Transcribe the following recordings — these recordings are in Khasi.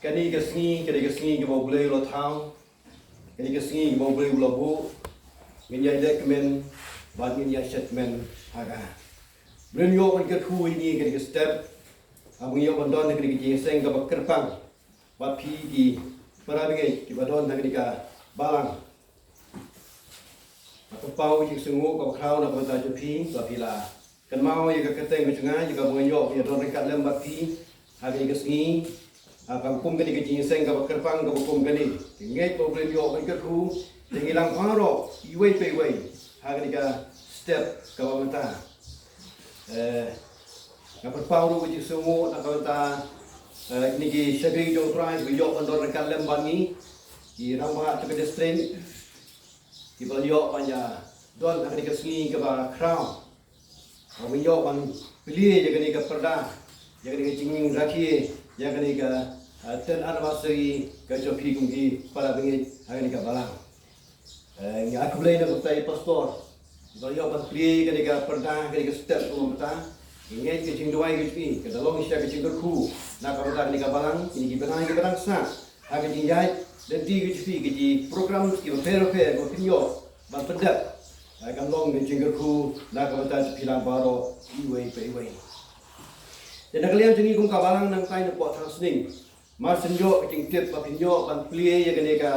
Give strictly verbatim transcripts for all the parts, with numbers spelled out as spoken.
Kane ka sngi, kane ka sngi kaba U Blei u la thaw, kane ka sngi kaba U Blei u la buh, ngin ïai leh kmen bad ngin ïai shet kmen ha ka. Blei un ïoh ban kyrkhu ïa ngi ha kane ka step, haba ngi ïoh ban don ha kane ka jingïaseng kaba kyrpang bad phi ki para bangeit kiba don ha kane ka balang. Nga pynpaw ka jingsngewnguh kaba khraw na ka bynta jong phi ba phi la kynmaw ïa ka kyrteng ka jong nga, ïa kaba nga ïoh ïa don ryngkat lem bad phi ha kane ka sngi. Ha kaba kum kane ka jingïaseng kaba kyrpang kaba kum kane, nga ngeit ba U Blei un ïoh ban kyrkhu ïa ngi lang baroh iwei pa iwei ha kane ka step kaba mynta. Eh, nga pynpaw ruh ka jingsngewnguh na ka bynta, eh, kine ki shakri jong U Trai ba ïoh ban don ryngkat lem bad ngi, ki rangbah jong ka district, kiba la ïoh ban ïa don ha kane ka sngi kaba khraw, ba ïoh ban plie ïa kane ka pyrda, ïa kane ka jingrakhe, ïa kane ka, eh, tenth anniversary ka jong phi kum ki para bangeit ha kane ka balang. Eh, nga ai khublei na ka bynta i pastor ba la ïoh ban plie kane ka pyrda, kane ka step kaba mynta. Nga ngeit ka jingduwai ka jong phi ka da long shisha ka jingkyrkhu na ka bynta kane ka balang, kine ki bnai kiba dang sah, ha ka jingïaid lynti ka jong phi, ka jingprogram kiba pher bapher ba phin ïoh ban pyndep. Eh, kan long ka jingkyrkhu na ka bynta jong phi lang baroh iwei pa iwei. Te na ka liang jong ngi kum ka balang nangtai na pdeng thang sning, mar shen ïoh ka jingtip ba phin ïoh ban plie ïa kane ka,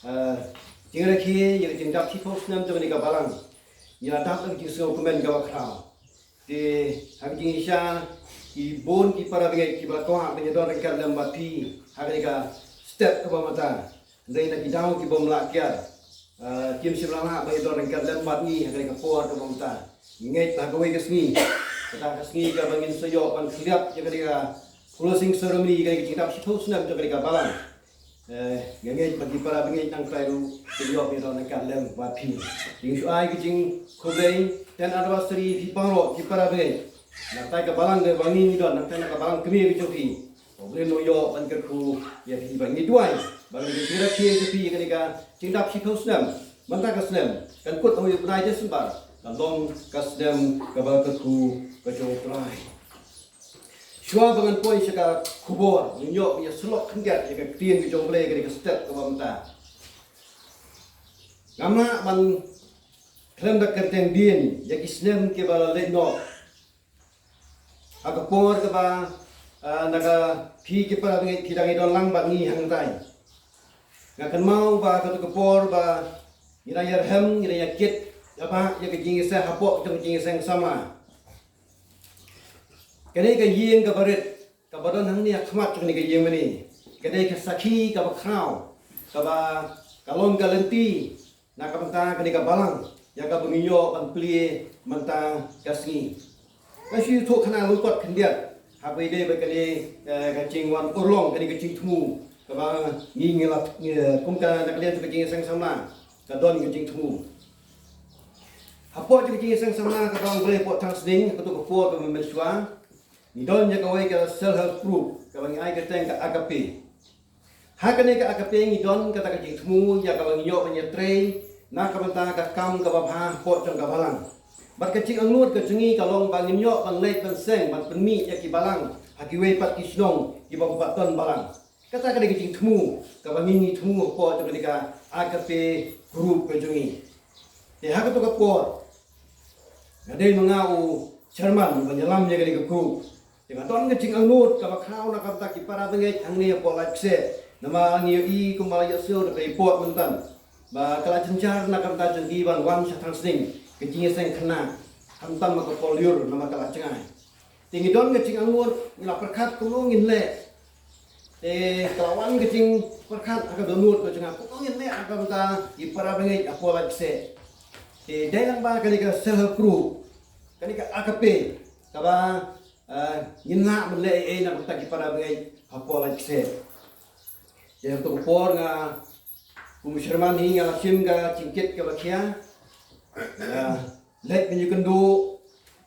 eh, jingrakhe, ïa ka jingdap shiphew snem jong kane ka balang, ngi la dap da ka jingsngew kmen kaba khraw. Te ha ka jingshisha, ki bun ki para bangeit kiba la kwah ban ïa don ryngkat lem bad phi ha kane ka step kaba mynta. Hynrei na ki daw ki bym lah kiar, ah, kim shym la lah ban ïa don ryngkat lem bad ngi ha kane ka por kaba mynta. Nga ngeit ba ha kawei ka sngi, kata ka sngi kaba ngin sa ïoh ban khylliap ïa kane ka closing ceremony, ïa kane ka jingdap shiphew snem jong kane ka balang. Eh, nga ngeit ba ki para bangeit nangtai ruh kin ïoh ban ïa don ryngkat lem bad phi. Nga shu ai ka jingkhublei, tenth anniversary phi baroh ki para bangeit. Nangtai ka balang kaba ngi ngi don, nangtai na ka balang kmie ka jong phi, U Blei un ïoh ban kyrkhu ïa phi, ba ngi duwai ba ngi kyrkhu ïa phi ha kane ka jingdap shiphew snem. Mynta ka snem kan kut ha u bnai December, kan long ka snem kaba kyrkhu ka jong U Trai. Shuwa ba ngan poi sha ka khubor, ngin ïoh ban ïa sylok khyndiat ïa ka ktien ka jong U Blei ha kane ka step kaba mynta. Ngam lah ban khlem da kyrteng dien ïa ki snem kiba la leit noh. Ha ka por kaba, ah, na ka phi ki para bangeit phi dang ïa don lang bad ngi hangtai, nga kynmaw ba ha kato ka por ba ngi dang ïa rhem, ngi dang ïa kit ïa ba ïa ka jingïaseng hapoh jong ka jingïaseng samla. Kane ka ïing kaba rit kaba don hangne ha khmat jong kane ka ïing mane, ka dei ka sakhi kaba khraw, kaba ka long ka lynti na ka bynta kane ka balang ïa kaba ngi ïoh ban plie mynta ka sngi. Nga shu ïathuh khana lyngkot khyndiat haba ïadei bad kane, eh, ka jingwan urlong, kane ka jingthmu kaba ngi ngi la, eh, kum ka na ka liang ka jingïaseng samla ka don ka jingthmu. Hapoh ka jingïaseng samla kaba ngi plie hapoh thang sning, ha kato ka por kaba mynshwa, ngi don ïa kawei ka self help group kaba ngi ai kyrteng ka Agape. Ha kane ka Agape ngi don kata ka jingthmu ïa kaba ngin ïoh ban ïatrei na ka bynta ka kam kaba bha hapoh jong ka balang. Bad ka jingangnud ka jong ngi ka long ba ngin ïoh ban leit ban seng ban pynmih ïa ki balang ha kiwei pat ki shnong kiba ym pat don balang. Kata ka dei ka jingthmu kaba ngi ngi thmu hapoh jong kane ka Agape group ka jong ngi. Te ha kato ka por, nga dei ma nga u chairman ban ïalam ïa kane ka group. Te nga don ka jingangnud kaba khraw na ka bynta ki para bangeit hangne hapoh Laitkaseh. Namar ngi ïohi kumba la ïohsngew da ka report mynta ba ka la jynjar na ka bynta jong ki ban wan sha thang sning, ka jingïaseng khynnah, khamtam ha ka por lyiur namar ka la jngai. Te ngi don ka jingangnud, ngi la pyrkhat kumno ngin leh. Te ka la wan ka jingpyrkhat ha ka dohnud ka jong nga, kumno ngin leh ha ka bynta ki para bangeit hapoh Laitkaseh. Te dei lang ba kane ka self help group, kane ka Agape, kaba, eh, ngin lah ban leh ei ei na ka bynta ki para bangeit hapoh Laitkaseh. Te ha kato ka por nga kum u chairman hi nga la shim ka jingkit kaba khia. Nga leit ban ïakynduh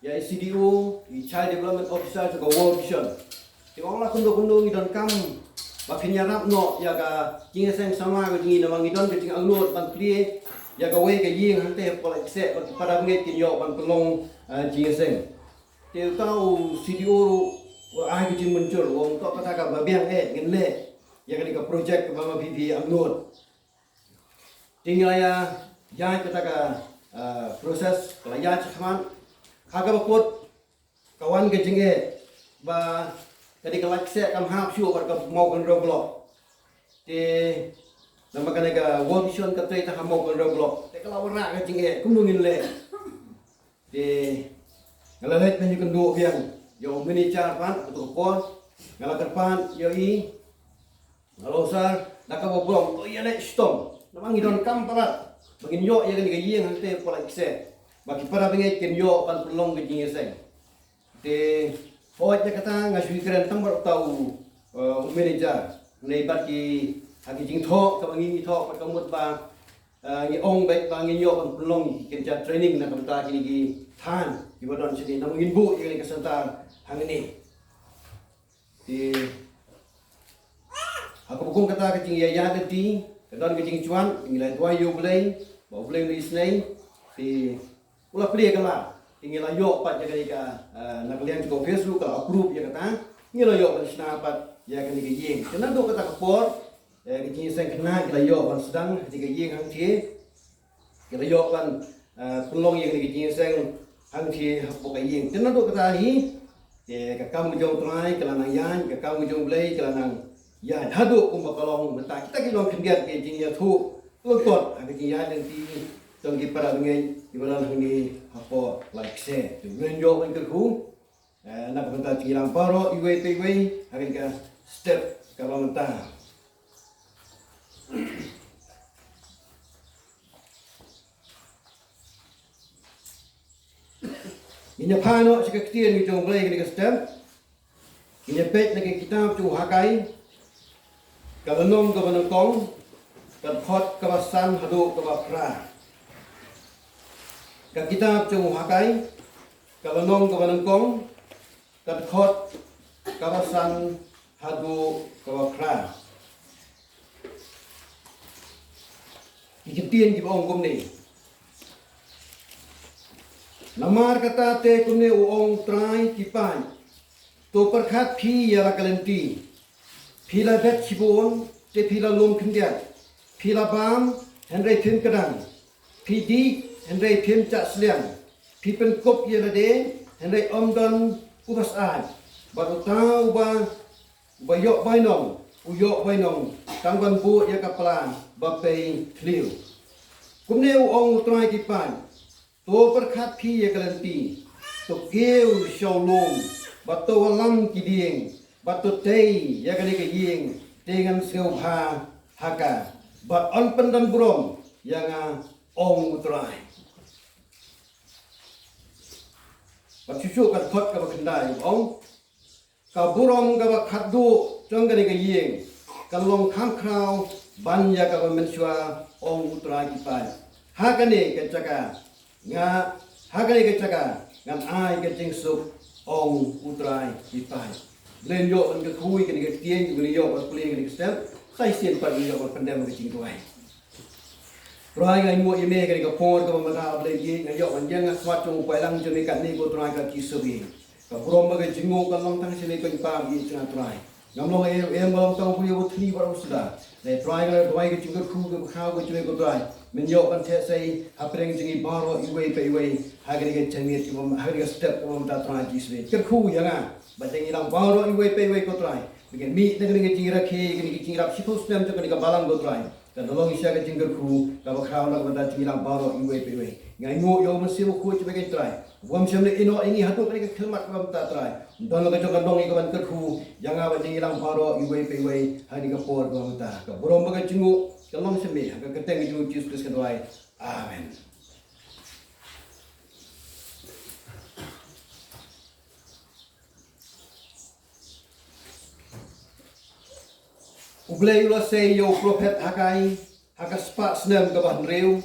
ïa i C D O, i Child Development Officer jong ka World Vision. Te nga ong la kumno kumno ngi donkam ba phin ïarap noh ïa ka jingïaseng samla ka jong ngi namar ngi don ka jingangnud ban plie ïa kawei ka ïing hangtei hapoh Laitkaseh ba ki para bangeit kin ïoh ban pynlong, eh, jingïaseng. Te uta u C D O ruh u ai ka jingmynjur, u ong to kata kaba biang eh ngin leh. ïa kane ka project kaba ma phi phi angnud. Te ngi la ïa ïa kata ka, ah, process ka la ïa chakhmat. Ha kaba kut ka wan ka jingeh ba kane ka Laitkaseh kam hap shuh bad ka Mawkynrew block. Te namar kane ka World Vision ka trei tang ha Mawkynrew block. Te ka la wanrah ka jingeh kumno ngin leh. Te nga la leit ban ïakynduh biang ïa u manager pat ha kato ka por. Nga la kyrpad ïa i, nga la ong sir, da kaba burom to ïaleh shitom. Namar ngi donkam palat ba ngin ïoh ïa kane ka ïing hangtei ha Laitkaseh ba ki para bangeit kin ïoh ban pynlong ka jingïaseng. Te hooid, ïa kata nga shu kren tang bad uta u, eh, u manager. Ngi bad ki ha ki jingthoh kaba ngi ngi thoh bad ka mut ba, eh, ngi ong bad ba ngin ïoh ban pynlong ki kynja training na ka bynta kine ki thaiñ kiba don shane, namar ngin buh ïa kane ka center hangne. Te ha kaba kum kata ka jingïaid lynti ka don ka jingshad, ngi la duwai ïa U Blei ba U Blei un isynei. Te u la plie ka lad, te ngi la ïoh pat ïa kane ka, eh, na ka liang jong ka office ruh ka la approve ïa kata. Ngi la ïoh ban shna pat ïa kane ka ïing. Te naduh kata ka por, eh, ka jingïaseng khynnah ngi la ïoh ban sdang ha kane ka ïing hangtei. Ngi la ïoh ban, eh, pynlong ïa kane ka jingïaseng hangtei hapoh ka ïing. Te naduh kata hi, te ka kam ka jong U Trai ka la nang ïaid, ka kam ka jong U Blei ka la nang ïaid haduh kumba ka long mynta. Kita ki long khyndiat ki jingïathuh lyngkot ha ka jingïaid lynti jong ki para bangeit kiba don hangne hapoh Laitkaseh. Te ngin ïoh ban kyrkhu, eh, na ka bynta jong ngi lang baroh iwei pa iwei ha kane ka step kaba mynta. Ngin ïa phai noh sha ka ktien ka jong U Blei kane ka step. Ngin ïa peit na ka kitab jong u Hagai, ka lynnong kaba nyngkong, ka dkhot kaba san haduh kaba phra. Ka kitab jong u Hagai, ka lynnong kaba nyngkong, ka dkhot kaba san haduh kaba phra. Ki ktien kiba ong kumne. Namar kata te kumne u ong U Trai ki paid: To pyrkhat phi ïa la ka lynti. Phi la bet shibun te phi la lum khyndiat. Phi la bam hynrei phim kdang. Phi dih hynrei phim jah sliang. Phi pynkup ïa lade hynrei ym don uba syaid. Bad uta uba, uba ïoh bainong u ïoh bainong tang ban buh ïa ka pla ba pei thliew. Kumne u ong U Trai ki paid: To pyrkhat phi ïa ka lynti. To kiew sha u lum bad to wallam ki dieng bad to tei ïa kane ka ïing, te ngan sngewbha ha ka bad yn pyndon burom ïa nga, ong U Trai. Bad shuh shuh ka dkhot kaba khyndai ong: Ka burom kaba khatduh jong kane ka ïing kan long kham khraw ban ïa kaba mynshuwa, ong U Trai ki paid. Ha kane ka jaka nga, ha kane ka jaka ngan ai ka jingsuk, ong U Trai ki paid. Ngin ïoh ban kyrkhu ïa kane ka ktien, ngin ïoh ban pule ïa kane ka step. Sa shisien pat ngin ïoh ban pyndem ka jingduwai. Trai, nga ainguh ïa me kane ka por kaba mynta, Blei, nga ïoh ban ïeng ha khmat jong u paidlang jong me katne, ko Trai, ka Khyrsong. Ka burom bad ka jingnguh kan long tang sha me, ko Kpa, ïa nga Trai. Ngam long ei ei, nga long tang u briew uba thni bad uba suda. Hynrei Trai, nga la duwai ka jingkyrkhu kaba khraw ka jong me, ko Trai, men ïoh ban theh sei hapdeng jong ngi baroh iwei pa iwei ha kane ka jingmut, ha kane ka step kaba mynta, Trai Jisu. Kyrkhu ïa nga bad ïa ngi lang baroh iwei pa iwei, ko Trai, ba ngin mih na kane ka jingrakhe, kane ka jingrap shiphew snem jong kane ka balang, ko Trai. Kan long sha ka jingkyrkhu kaba khraw na ka bynta jong ngi lang baroh iwei pa iwei. Nga ainguh ïa u Mynsiem Bakhuid jong me, ko Trai, uba ym shym la ïehnoh ïa ngi haduh kane ka khyllipmat kaba mynta, Trai. Don la ka jong ka dong ïa kaban kyrkhu ïa nga bad ïa ngi lang baroh iwei pa iwei ha kane ka por kaba mynta. Ka burom bad ka jingnguh kan long sha me, ha ka kyrteng ka jong u Jisu Khrist nga duwai. Amen. U Blei u la sei ïa u prophet Hagai ha ka spah snem kaba hynriew.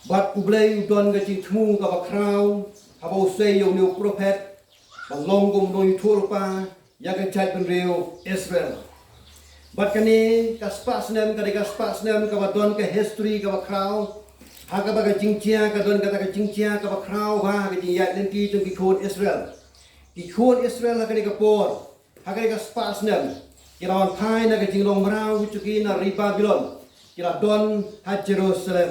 Bad U Blei u don ka jingthmu kaba khraw haba u sei ïa une u prophet ban long kum u nongïathuhlypa ïa ka jaitbynriew Israel. Bad kane ka spah snem ka dei ka spah snem kaba don ka history kaba khraw. Ha kaba ka jingjia ka don kata ka jingjia kaba khraw ha ka jingïaid lynti jong ki khun Israel. Ki khun Israel ha kane ka por, ha kane ka spah snem, ki la wan phai na ka jinglong mraw jong ki na ri Babilon, ki la don ha Jerusalem.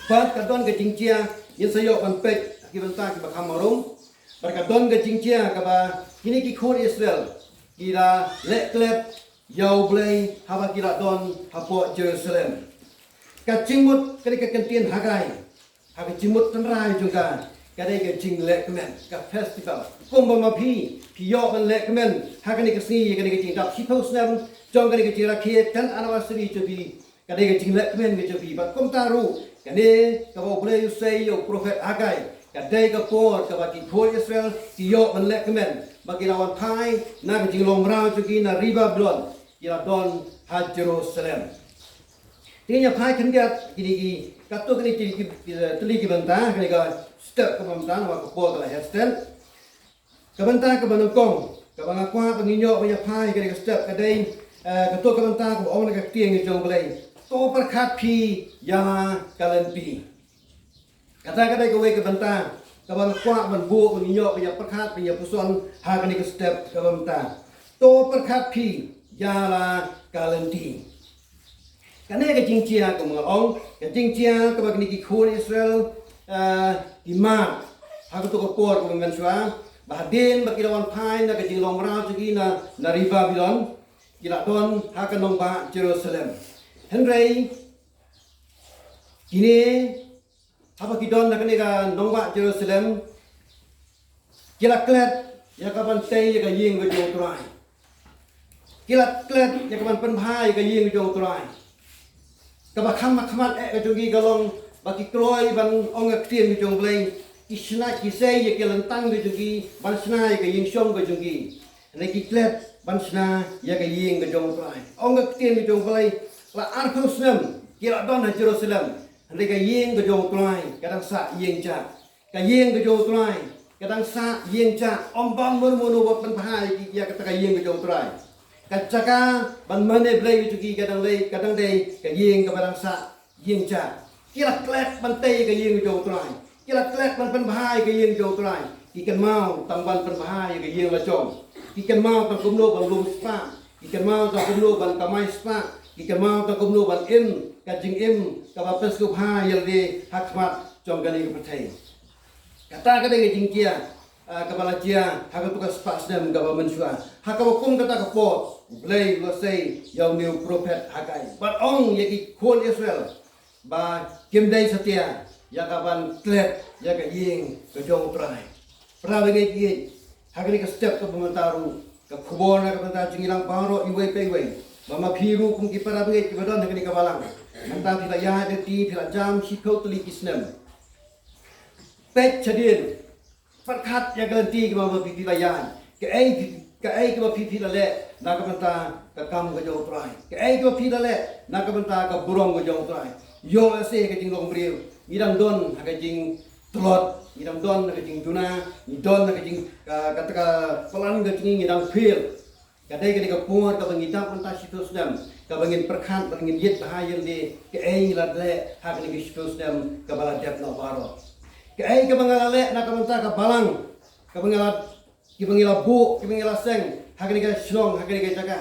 Bad ka don ka jingjia, ngin sa ïoh ban peit ki bynta kiba kham harum. Bad ka don ka jingjia kaba kine ki khun Israel ki la leh klet ïa U Blei haba ki la don hapoh Jerusalem. Ka jingmut kane ka kyntien Hagai, ha ka jingmut tynrai jong ka, ka dei ka jinglehkmen, ka festival. Kumba ma phi, phi ïoh ban lehkmen ha kane ka sngi, kane ka jingdap shiphew snem jong kane ka jingrakhe, tenth anniversary jong phi, ka dei ka jinglehkmen ka jong phi. Bad kumta ruh kane kaba U Blei u sei ïa u prophet Hagai, ka dei ka por kaba ki khun Israel ki ïoh ban lehkmen ba ki la wan phai na ka jinglong mraw jong ki na ri Babilon, ki la don ha Jerusalem. Te ngin ïa phai khyndiat kine ki, katto katne ki, ki, ki, tylli ki bynta, kane ka step kaba mynta, namar ka por ka la heh stet. Ka bynta kaba nyngkong kaba nga kwah ba ngin ïoh ban ïa phai ha kane ka step ka dei, eh, katto ka bynta kaba ong na ka ktien ka jong U Blei, to pyrkhat phi ïa la ka lynti. Kata ka dei kawei ka bynta kaba nga kwah ban buh ban ïoh, ban ïa pyrkhat, ban ïa puson ha kane ka step kaba mynta. To pyrkhat phi ïa la ka lynti. Kane ka jingjia kaba nga ong, ka jingjia kaba kine ki khun Israel, eh, ki mad ha kato ka por kaba mynshuwa, ba hadien ba ki la wan phai na ka jinglong mraw jong ki na, na ri Babilon, ki la don ha ka nongbah Jerusalem. Hynrei kine, haba ki don ha kane ka nongbah Jerusalem, ki la klet ïa ka ban tei ïa ka ïing ka jong U Trai. Ki la klet ïa ka ban pynbha ïa ka ïing ka jong U Trai. Kaba kham ha khmat eh ka jong ki ka long ba ki kloi ban ong ka ktien ka jong U Blei, ki shna, ki sei ïa ki lyntang ka jong ki ban shna ïa ka ïing shong ka jong ki. Hynrei ki klet ban shna ïa ka ïing ka jong U Trai. Ong ka ktien ka jong U Blei, la arphew snem ki la don ha Jerusalem, hynrei ka ïing ka jong U Trai ka dang sah ïing jah. Ka ïing ka jong U Trai ka dang sah ïing jah, ym don mano mano ba pynbha ïa kata ka ïing ka jong U Trai. Ka jaka ban mane Blei ka jong ki ka dang dei, ka dang dei ka ïing kaba dang sah ïing jah. Ki la klet ban tei ka ïing ka jong U Trai. Ki la klet ban pynbha ïa ka ïing ka jong U Trai. Ki kynmaw tang ban pynbha ïa ka ïing la jong. Ki kynmaw tang kumno ban lum spah. Ki kynmaw tang kumno ban kamai spah. Ki kynmaw tang kumno ban im ka jingim kaba pynsngewbha ïa lade ha khmat jong kane ka pyrthei. Kata ka dei ka jingjia, ah, kaba la jia ha kato ka spah snem kaba mynshuwa. Ha kaba kum kata ka por, U Blei u la sei ïa une u prophet Hagai ban ong ïa ki khun Israel ba kim dei satia ïa ka ban klet ïa ka ïing ka jong U Trai. Para bangeit, ha kane ka step kaba mynta ruh, ka khubor na ka bynta jong ngi lang baroh iwei pa iwei, ba ma phi ruh kum ki para bangeit kiba don ha kane ka balang, mynta phi la ïaid lynti, phi la jam shiphew tylli ki snem. Peit shadien, pyrkhat ïa ka lynti kaba ma phi phi la ïaid. Kaei, kaei kaba phi phi la leh na ka bynta ka kam ka jong U Trai? Kaei kaba phi la leh na ka bynta ka burom ka jong U Trai? Ïoh lehse ka jinglong briew, ngi dang don ha ka jingtlot, ngi dang don ha ka jingduna, ngi don ha ka jing, ka, kata ka plan ka jong ngi, ngi dang fail. Ka dei kane ka por kaba ngi dap mynta shiphew snem, kaba ngin pyrkhat bad ngin ïit bha ïa lade, kaei ngi la leh ha kane ka shiphew snem kaba la dep noh baroh. Kaei kaba nga la leh na ka bynta ka balang, kaba nga la, kiba ngi la buh, kiba ngi la seng ha kane ka shnong, ha kane ka jaka.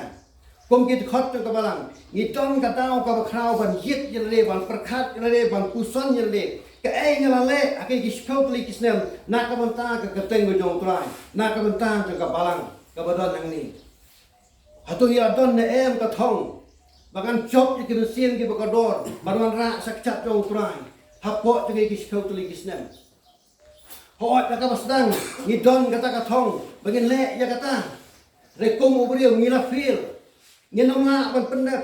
Kum ki dkhot jong ka balang, ngi don ka daw kaba khraw ban ïit ïa lade, ban pyrkhat ïa lade, ban puson ïa lade. Kaei nga la leh ha kane ki shiphew tylli ki snem na ka bynta ka kyrteng ka jong U Trai, na ka bynta jong ka balang kaba don hangne. Hato ngi la don ne em ka thong ba ngan jop ïa ki mynsiem kiba kordor ban wanrah sha ka kjat jong U Trai hapoh jong ngi ki shiphew tylli ki snem? Hooid, na kaba sdang ngi don kata ka thong ba ngin leh ïa kata. Hynrei kum u briew ngi la fail, ngin ym lah ban pyndep.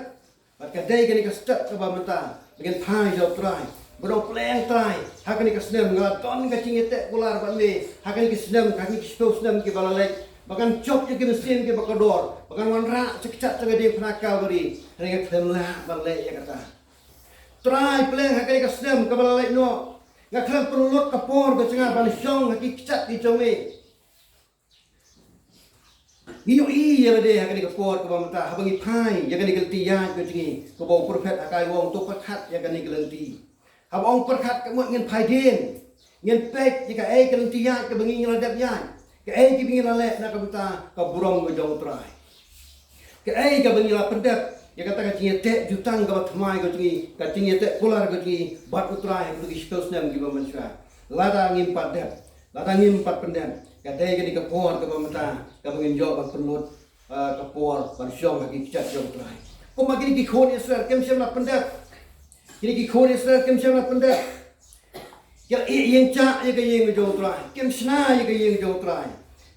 Bad ka dei kane ka step kaba mynta ba ngin phai sha U Trai, ba dang pleng Trai, ha kane ka snem nga la don ka jingïateh kular bad me, ha kane ka snem, ha kane ka shiphew snem kiba la leit, ba ngan jop ïa ki mynsiem kiba kordor, ba ngan wanrah sha ka kjat jong ka diengphna Kalbari. Hynrei nga khlem lah ban leh ïa kata. Trai, pleng ha kane ka snem kaba la leit noh, nga khlem pynlut ka por ka jong nga ban shong ha ki kjat ki jong me. Ngi ïohi ïa lade ha kane ka por kaba mynta, haba ngi phai ïa kane ka lynti ïaid ka jong ngi, kaba u prophet Hagai u ong, to pyrkhat ïa kane ka lynti. Haba ong pyrkhat, ka mut ngin phai dien, ngin peit ïa kaei ka lynti ïaid kaba ngi la dep ïaid, kaei kaba ngi la leh na ka bynta ka burom ka jong U Trai. Kaei kaba ngi la pyndep ïa kata ka jingïateh jutang kaba thymmai ka jong ngi, ka jingïateh kular ka jong ngi bad U Trai ha ki shiphew snem kiba mynshwa? Lada ngim pat dep, lada ngim pat pyndep, ka dei kane ka por kaba mynta kaba ngin ïoh ban pynlut, ah, ka por ban shong ha ki kjat jong U Trai. Kumba kine ki khun Israel kim shym la pyndep. Kine ki khun Israel kim shym la pyndep. Ki la ïeng jah ïa ka ïing ka jong U Trai, kim shna ïa ka ïing ka jong U Trai.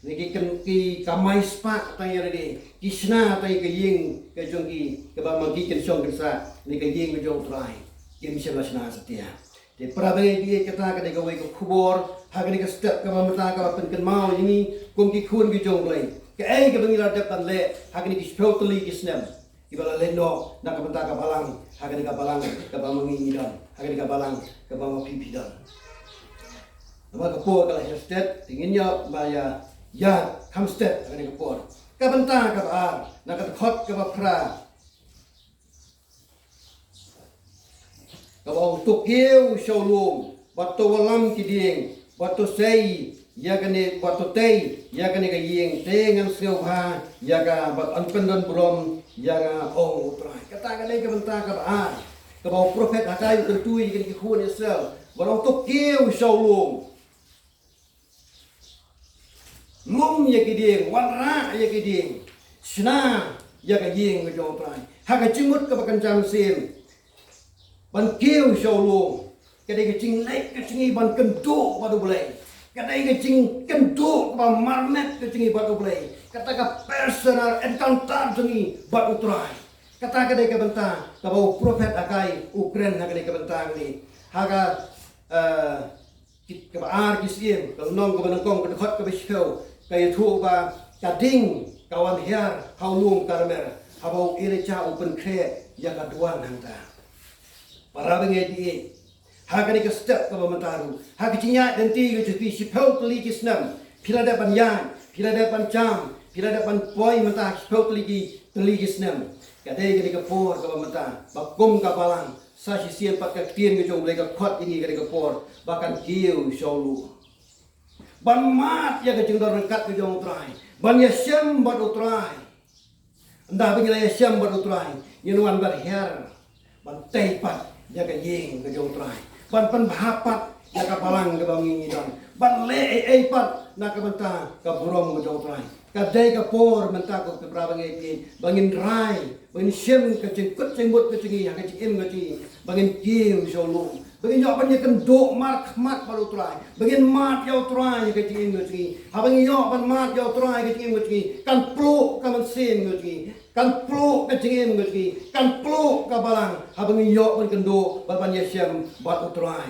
Ne ki, ki kamai spah tang ïa lade, ki shna tang ïa ka ïing ka jong ki, kaba ma ki kin shong kin sah, ne ka ïing ka jong U Trai kim shym la shna satia. Te para bangeit, kata ka dei kawei ka khubor ha kane ka step kaba mynta kaba pynkynmaw ïa ngi kum ki khun ki jong U Blei. Kaei kaba ngi la dep ban leh ha kine ki shiphew tylli ki snem kiba la leit noh na ka bynta ka balang, ha kane ka balang kaba ma ngi ngi don, ha kane ka balang kaba ma phi phi don. Namar ka por ka la hiar stet, te ngin ïa ba ïa ïa kham stet ha kane ka por. Ka bynta kaba ar, na ka dkhot kaba phra, kaba ong, to kiew sha u lum bad to wallam ki dieng bad to sei ïa kane, bad to tei ïa kane ka ïing, te ngan sngewbha ïa ka bad yn pyndon burom ïa nga, ong U Trai. Kata ka dei ka bynta kaba ar kaba u prophet Hagai u kyntu ïa kine ki khun Israel, ba ong, to kiew sha u lum. Lum ïa ki dieng, wanrah ïa ki dieng, shna ïa ka ïing ka jong U Trai. Ha ka jingmut kaba kynja mynsiem, ban kiew sha u lum, ka dei ka jingleh ka jong ngi ban kynduh bad U Blei. Ka dei ka jingkynduh kaba marmet ka jong ngi bad U Blei. Kata ka personal encounter jong ngi bad U Trai. Kata ka dei ka bynta kaba u prophet Hagai u kren ha ka dei ka bynta ka dei. Ha ka, eh, Ki, kaba ar ki Syiem, ka lynnong kaba nyngkong, ka dkhot kaba shiphew, ka ïathuh ba ka ding ka wan hiar ha u lum Karmel, haba u Elijah u pynkhreh ïa ka duwan hangta. Para bangeit, ha kane ka step kaba mynta ruh, ha ka jingïaid lynti ka jong phi shiphew tylli ki snem, phi la dep ban ïaid, phi la dep ban jam, phi la dep ban poi mynta shiphew tylli ki, tylli ki snem. Ka dei kane ka por kaba mynta ba kum ka balang, sa shisien pat ka ktien ka jong U Blei ka khot ïa ngi kane ka por ba kan kiew sha u lum. Ban mad ïa ka jingdon ryngkat ka jong U Trai, ban ïashem bad U Trai. Ynda ba ngi la ïashem bad U Trai, ngin wan bad hiar ban tei pat ïa ka ïing ka jong U Trai, ban pynbha pat ïa ka balang kaba ngi ngi don, ban leh ei ei pat na ka bynta ka burom ka jong U Trai. Ka dei ka por mynta ko para bangeit, ba ngin rai, ba ngin shem ka jingkut jingmut ka jong ngi ha ka jingim ka jong ngi, ba ngin kiew sha u lum, ba ngin ïoh ban ïakynduh markhmat bad U Trai, ba ngin mad ïa U Trai ha ka jingim ka jong ngi. Haba ngi ïoh ban mad ïa U Trai ha ka jingim ka jong ngi, kan pluh ka mynsiem ka jong ngi, kan pluh ka jingim ka jong ngi, kan pluh ka balang, haba ngi ïoh ban kynduh bad ban ïashem bad U Trai.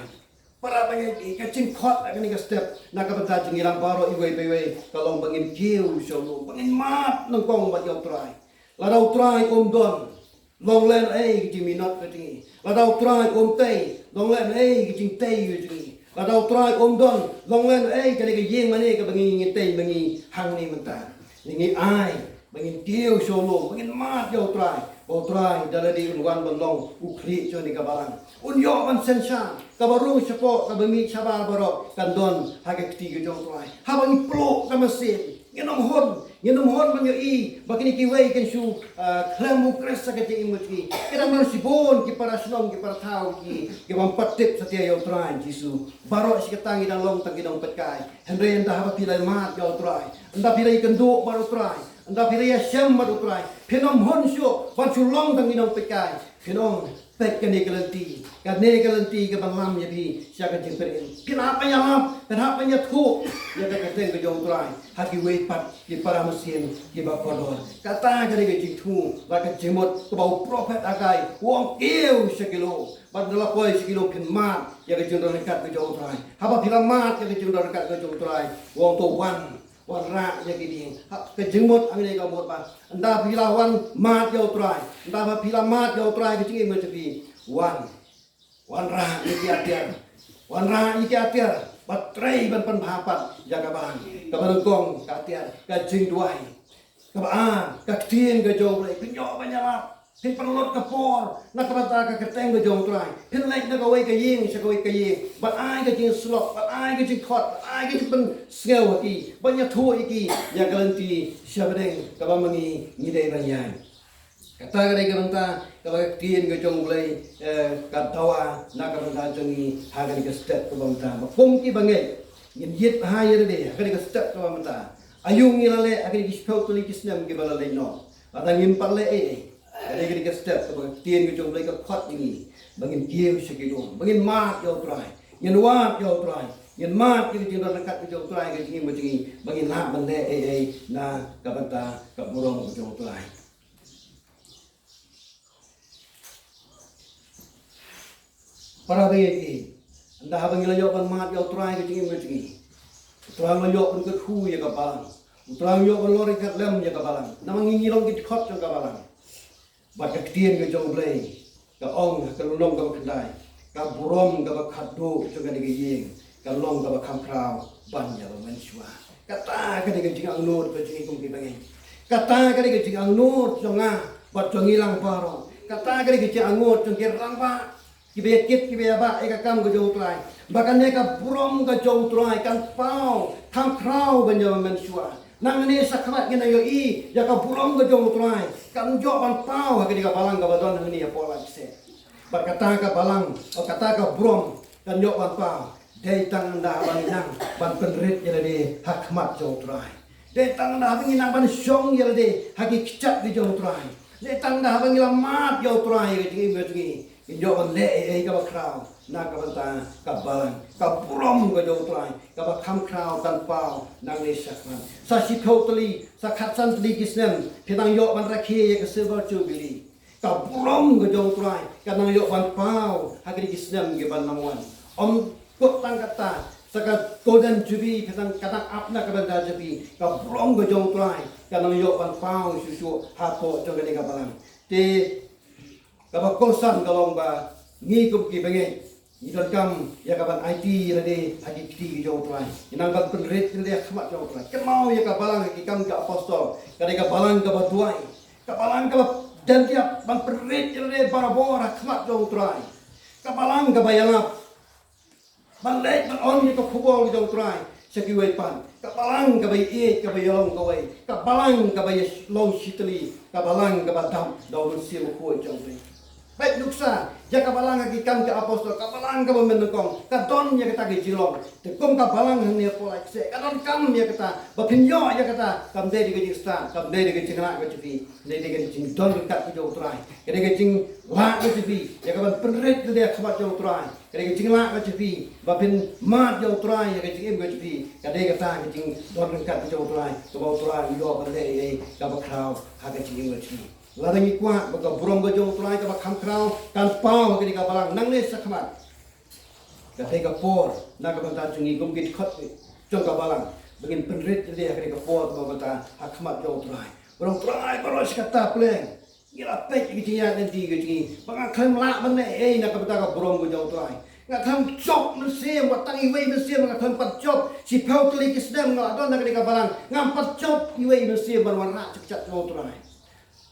Para bangeit, ka jingkhot ha kane ka step na ka bynta jong ngi lang baroh iwei pa iwei ka long ba ngin kiew sha u lum, ba ngin mad nyngkong bad ïa U Trai. Lada U Trai um don, long lehnohei ka jingminot ka jong ngi. Lada U Trai um tei, long lehnohei ka jingtei ka jong ngi. Lada U Trai um don, long lehnohei kane ka ïing mane kaba ngi ngi tei ma ngi hangne mynta. Ngi ngi ai ba ngin kiew sha u lum, ba ngin mad ïa U Trai, ba U Trai da lade un wan ban long u khlieh jong kane ka balang. Un ïoh ban synshar, kaba rung shapoh, kaba mih shabar baroh kan don ha ka kti ka jong U Trai. Haba ngi pluh ka mynsiem, ngin ym hun, ngin ym hun ban ïohi ba kine kiwei kin shu, ah, khlem U Khrist ha ka jingim ka jong ngi. Ki dang don shibun ki para shnong, ki para thaw, ki, ki bym pat tip satia ïa U Trai Jisu. Baroh shi katta ngi dang long tang ki nongpeitkai. Hynrei ynda haba phi la mad ïa U Trai, ynda phi la ïakynduh bad U Trai, ynda phi la ïashem bad U Trai, phin ym hun shuh ban shu long tang ki nongpeitkai. Phin ong, peit kane ka lynti, kane ka lynti kaban lam ïa phi sha ka jingpynim. Phin hap ban ïalap, phin hap ban ïathuh ïa ka kyrteng ka jong U Trai ha kiwei pat ki para mynsiem kiba kordor. Kata ka dei ka jingthmu bad ka jingmut kaba u prophet Hagai u ong, kiew sha ki lum. Bad ynda la poi sha ki lum phin mad ïa ka jingdon ryngkat ka jong U Trai. Haba phi la mad ïa ka jingdon ryngkat ka jong U Trai, u ong, to wan, wanrah ïa ki dieng. Ha, ka jingmut hangne ka mut ba ynda phi la wan mad ïa U Trai, ynda ba phi la mad ïa U Trai ha ka jingim ka jong phi, wan, wanrah ïa ki atiar, wanrah ïa ki atiar, bad trei ban pynbha pat ïa ka balang. Kaba nyngkong ka atiar, ka jingduwai. Kaba ar, ka ktien ka jong U Blei, phin ïoh ban ïalap. Phin pynlut ka por na ka bynta ka kyrteng ka jong U Trai. Phin leit na kawei ka ïing sha kawei ka ïing, ban ai ka jingsyllok, ban ai ka jingkhot, ban ai ka jingpynsngew ha ki, ban ïathuh ïa ki ïa ka lynti sha bneng kaba ma ngi ngi dei ban ïaid. Kata ka dei ka bynta kaba ka ktien ka jong U Blei, eh, ka dawa na ka bynta jong ngi ha kane ka step kaba mynta. Ba kum ki bangeit ngin ïit bha ïa lade ha kane ka step kaba mynta. Aïu ngi la leh ha kine ki shiphew tylli ki snem kiba la leit noh? Lada ngim pat leh ei ei, ka dei ka step kaba ka ktien ka jong U Blei ka khot ïa ngi ba ngin kiew sha ki lum, ba ngin mad ïa U Trai, ngin wad ïa U Trai, ngin mad ïa ka jingdon ryngkat ka jong U Trai ha ka jingim ka jong ngi, ba ngin lah ban leh ei ei na ka bynta ka burom ka jong U Trai. Para bangeit, ynda haba ngi la ïoh ban mad ïa U Trai ha ka jingim ka jong ngi, U Trai u la ïoh ban kyrkhu ïa ka balang, U Trai u ïoh ban long ryngkat lem ïa ka balang. Namar ngi ngi long ki dkhot jong ka balang. Bad ka ktien ka jong U Blei ka ong ha ka lynnong kaba khyndai, ka burom kaba khatduh jong kane ka ïing kan long kaba kham khraw ban ïa ba mynshuwa. Kata ka dei ka jingangnud ka jong ngi kum ki bangeit. Kata ka dei ka jingangnud jong nga bad jong ngi lang baroh. Kata ka dei ka jingangnud jong ki rangbah, kiba ïa kit, kiba ïa bah ïa ka kam ka jong U Trai, ba kane ka burom ka jong U Trai kan paw kham khraw ban ïa ba mynshuwa. Nangne shakhmat ngin ïohi ïa ka burom ka jong U Trai kan ïoh ban paw ha kane ka balang kaba don hangne hapoh Laitkseh. Bad kata ka balang, o, kata ka burom kan ïoh ban paw dei tang ynda ba ngi nang ban pynrit ïa lade ha khmat jong U Trai. Dei tang ynda ba ngi nang ban shong ïa lade ha ki kjat ki jong U Trai. Dei tang ynda ba ngi la mad ïa U Trai ha ka jingim ka jong ngi, ngin ïoh ban leh ei ei kaba khraw na ka bynta ka balang. Ka burom ka jong U Trai kaba kham khraw kan paw nangne shakhmat. Sa shiphew tylli, sa khatsan tylli ki snem phi nang ïoh ban rakhe ïa ka Silver Jubilee. Ka burom ka jong U Trai ka nang ïoh ban paw ha kine ki snem ki ban nang wan. Ym kut tang kata, sa ka Golden Jubilee ka nang, ka nang ap na ka bynta jong phi, ka burom ka jong U Trai ka nang ïoh ban paw shuh shuh hapoh jong kane ka balang. Te kaba kongsan ka long ba ngi kum ki bangeit ngi donkam ïa ka ban aiti ïa lade ha ki kti ki jong U Trai. Ngi nang ban pynrit ïa lade ha khmat jong U Trai. Kynmaw ïa ka balang ha Ki Kam ki Apostol, ka dei ka balang kaba duwai, ka balang kaba dang ïap ban pynrit ïa lade barabor ha khmat jong U Trai. Ka balang kaba ïalap ban leit ban ong ïa ka khubor ka jong U Trai sha kiwei pat. Ka balang kaba ïeit, kaba ïalong kawei, ka balang kaba ïalong shitylli, ka balang kaba dap da U Mynsiem Bakhuid jong U Blei. Peit nuksa ïa ka balang ha Ki Kam ki Apostol, ka balang kaba mynnyngkong, ka don ïa kata ka jinglong. Te kum ka balang hangne hapoh Laitkseh, ka donkam ïa kata, ba phin ïoh ïa kata kam dei da ka jingstad, kam dei da ka jinglah ka jong phi, ka dei da ka jingdon ryngkat ka jong U Trai, ka dei ka jinglah ka jong phi ïa ka ban pynrit ïa lade ha khmat jong U Trai. Ka dei ka jinglah ka jong phi ba phin mad ïa U Trai ha ka jingim ka jong phi. Ka dei kata ka jingdon ryngkat ka jong U Trai kaba U Trai u ïoh ban leh ei ei kaba khraw ha ka jingim ka jong phi. Lada ngi kwah ba ka burom ka jong U Trai kaba kham khraw kan paw ha kane ka balang nangne shakhmat, ka dei ka por na ka bynta jong ngi kum ki dkhot jong ka balang ba ngin pynrit ïa lade ha kane ka por kaba mynta ha khmat jong U Trai. Ba U Trai baroh shi katta pleng ngi la peit ïa ka jingïaid lynti ka jong ngi ba ngam lah ban leh ei ei na ka bynta ka burom ka jong U Trai. Ngam lah jop mynsiem, wat tang iwei i mynsiem ngam lah pat jop. Shiphew tylli ki snem nga la don ha kane ka balang, ngam pat jop iwei i mynsiem ban wanrah sha ka kjat jong U Trai.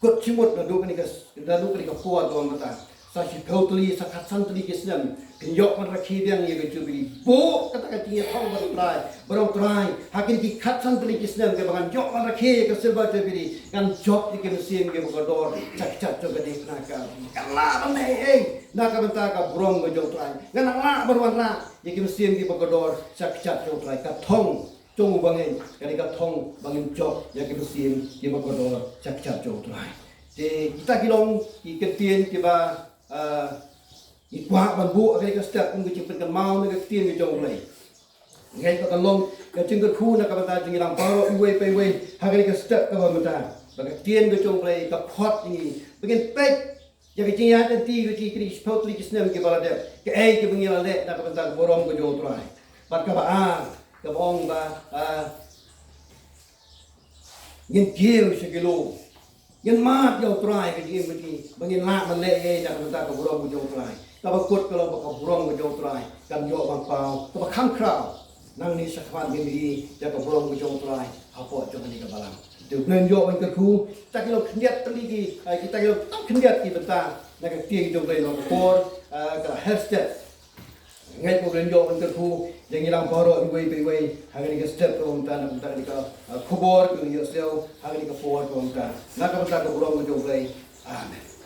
Kut shimut naduh kane ka, naduh kane ka por kaba mynta. Sa shiphew tylli, sa khatsan tylli ki snem, phin ïoh ban rakhe biang ïa ka Jubilee. Buh kata ka jingïathong bad U Trai, bad U Trai, ha kine ki khatsan tylli ki snem kiba ngan ïoh ban rakhe ïa ka Silver Jubilee, ngan jop ïa ki mynsiem kiba kordor sha ka kjat jong ka diengphna ka artylli. Ngan lah ban leh ei ei na ka bynta ka burom ka jong U Trai. Ngan lah ban wanrah ïa ki mynsiem kiba kordor sha ka kjat jong U Trai. Ka thong jong u bangeit ka dei ka thong ba ngin jop ïa ki mynsiem kiba kordor sha ka kjat jong U Trai. Te kita ki long ki kyntien kiba, ah, ngi kwah ban buh ha kane ka step kum ka jingpynkynmaw na ka ktien ka jong U Blei. Ngeit ba kan long ka jingkyrkhu na ka bynta jong ngi lang baroh iwei pa iwei ha kane ka step kaba mynta. Ba ka ktien ka jong U Blei ka khot ïa ngi ba ngin peit ïa ka jingïaid lynti ka jong ngi kine ki shiphew tylli ki snem kiba la dep, kaei kaba ngi la leh na ka bynta ka burom ka jong U Trai. Bad kaba ar, kaba ong ba, ah, ngin kiew sha ki lum, ngin mad ïa U Trai ha ka jingim ka jong ngi ba ngin lah ban leh ei ei na ka bynta ka burom ka jong U Trai. Kaba kut ka long ba ka burom ka jong U Trai kan ïoh ban paw kaba kham khraw. Nangne shakhmat ngin ïohi ïa ka burom ka jong U Trai hapoh jong kane ka balang. Te U Blei un ïoh ban kyrkhu, kita ki long khyndiat tylli ki, eh, kita ki long tang khyndiat ki bynta na ka ktien jong U Blei, na ka por, eh, ka la her step. Nga kyrkhu U Blei un ïoh ban kyrkhu ïa ngi lang baroh iwei pa iwei ha kane ka step kaba mynta, na ka bynta kane ka, eh, khubor kaba ngi ïohsngew ha kane ka por kaba mynta. Na ka bynta ka burom ka jong U Blei. Amen.